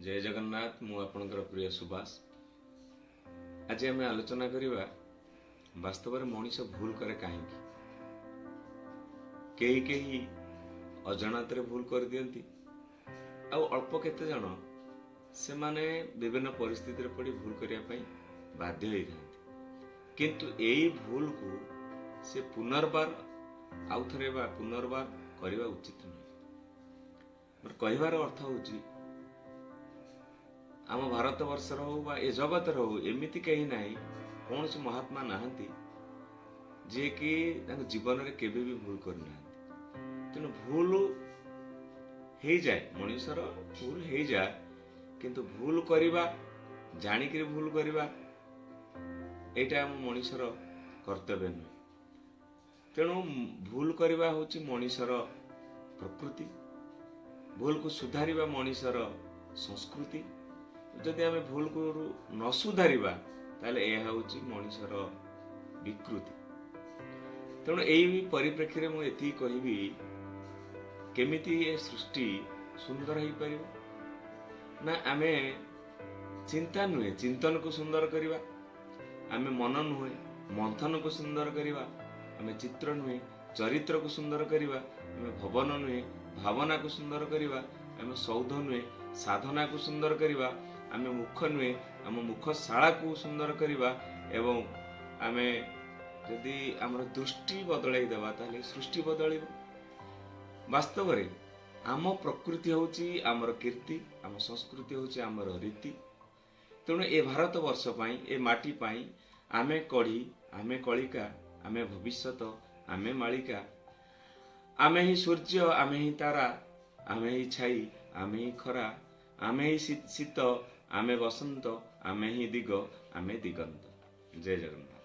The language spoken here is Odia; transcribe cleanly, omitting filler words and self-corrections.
ଜୟ ଜଗନ୍ନାଥ। ମୁଁ ଆପଣଙ୍କର ପ୍ରିୟ ସୁଭାଷ। ଆଜି ଆମେ ଆଲୋଚନା କରିବା, ବାସ୍ତବରେ ମଣିଷ ଭୁଲ କରେ କାହିଁକି? କେହି କେହି ଅଜାଣତରେ ଭୁଲ କରିଦିଅନ୍ତି, ଆଉ ଅଳ୍ପ କେତେ ଜଣ ସେମାନେ ବିଭିନ୍ନ ପରିସ୍ଥିତିରେ ପଡ଼ି ଭୁଲ କରିବା ପାଇଁ ବାଧ୍ୟ ହେଇଥାନ୍ତି। କିନ୍ତୁ ଏଇ ଭୁଲକୁ ସେ ପୁନର୍ବାର ଆଉ ଥରେ ବା ପୁନର୍ବାର କରିବା ଉଚିତ ନୁହେଁ। ମୋର କହିବାର ଅର୍ଥ ହେଉଛି, ଆମ ଭାରତ ବର୍ଷର ହଉ ବା ଏ ଜଗତର ହଉ, ଏମିତି କେହି ନାହିଁ, କୌଣସି ମହାତ୍ମା ନାହାନ୍ତି ଯିଏକି ତାଙ୍କ ଜୀବନରେ କେବେ ବି ଭୁଲ କରିନାହାନ୍ତି। ତେଣୁ ଭୁଲ ହେଇଯାଏ, ମଣିଷର ଭୁଲ ହେଇଯାଏ। କିନ୍ତୁ ଭୁଲ କରିବା, ଜାଣିକିରି ଭୁଲ କରିବା, ଏଇଟା ଆମ ମଣିଷର କର୍ତ୍ତବ୍ୟ ନୁହେଁ। ତେଣୁ ଭୁଲ କରିବା ହେଉଛି ମଣିଷର ପ୍ରକୃତି, ଭୁଲକୁ ସୁଧାରିବା ମଣିଷର ସଂସ୍କୃତି। ଯଦି ଆମେ ଭୁଲକୁ ନ ସୁଧାରିବା, ତାହେଲେ ଏହା ହେଉଛି ମଣିଷର ବିକୃତି। ତେଣୁ ଏଇ ପରିପ୍ରେକ୍ଷୀରେ ମୁଁ ଏତିକି କହିବି, କେମିତି ଏ ସୃଷ୍ଟି ସୁନ୍ଦର ହେଇପାରିବ ନା, ଆମେ ଚିନ୍ତା ନୁହେଁ, ଚିନ୍ତନକୁ ସୁନ୍ଦର କରିବା। ଆମେ ମନ ନୁହେଁ, ମନ୍ଥନକୁ ସୁନ୍ଦର କରିବା। ଆମେ ଚିତ୍ର ନୁହେଁ, ଚରିତ୍ରକୁ ସୁନ୍ଦର କରିବା। ଆମେ ଭବନ ନୁହେଁ, ଭାବନାକୁ ସୁନ୍ଦର କରିବା। ଆମେ ସୌଧ ନୁହେଁ, ସାଧନାକୁ ସୁନ୍ଦର କରିବା। ଆମେ ମୁଖ ନୁହେଁ, ଆମ ମୁଖଶାଳାକୁ ସୁନ୍ଦର କରିବା। ଏବଂ ଆମେ ଯଦି ଆମର ଦୃଷ୍ଟି ବଦଳାଇ ଦେବା, ତାହେଲେ ସୃଷ୍ଟି ବଦଳିବ। ବାସ୍ତବରେ ଆମ ପ୍ରକୃତି ହେଉଛି ଆମର କୀର୍ତ୍ତି, ଆମ ସଂସ୍କୃତି ହେଉଛି ଆମର ରୀତି। ତେଣୁ ଏ ଭାରତ ବର୍ଷ ପାଇଁ, ଏ ମାଟି ପାଇଁ ଆମେ କଢ଼ି, ଆମେ କଳିକା, ଆମେ ଭବିଷ୍ୟତ, ଆମେ ମାଳିକା। ଆମେ ହିଁ ସୂର୍ଯ୍ୟ, ଆମେ ହିଁ ତାରା, ଆମେ ହିଁ ଛାଇ, ଆମେ ହିଁ ଖରା, ଆମେ ହିଁ ଶୀତ, ଆମେ ବସନ୍ତ, ଆମେ ହିଁ ଦିଗ, ଆମେ ଦିଗନ୍ତ। ଜୟ ଜଗନ୍ନାଥ।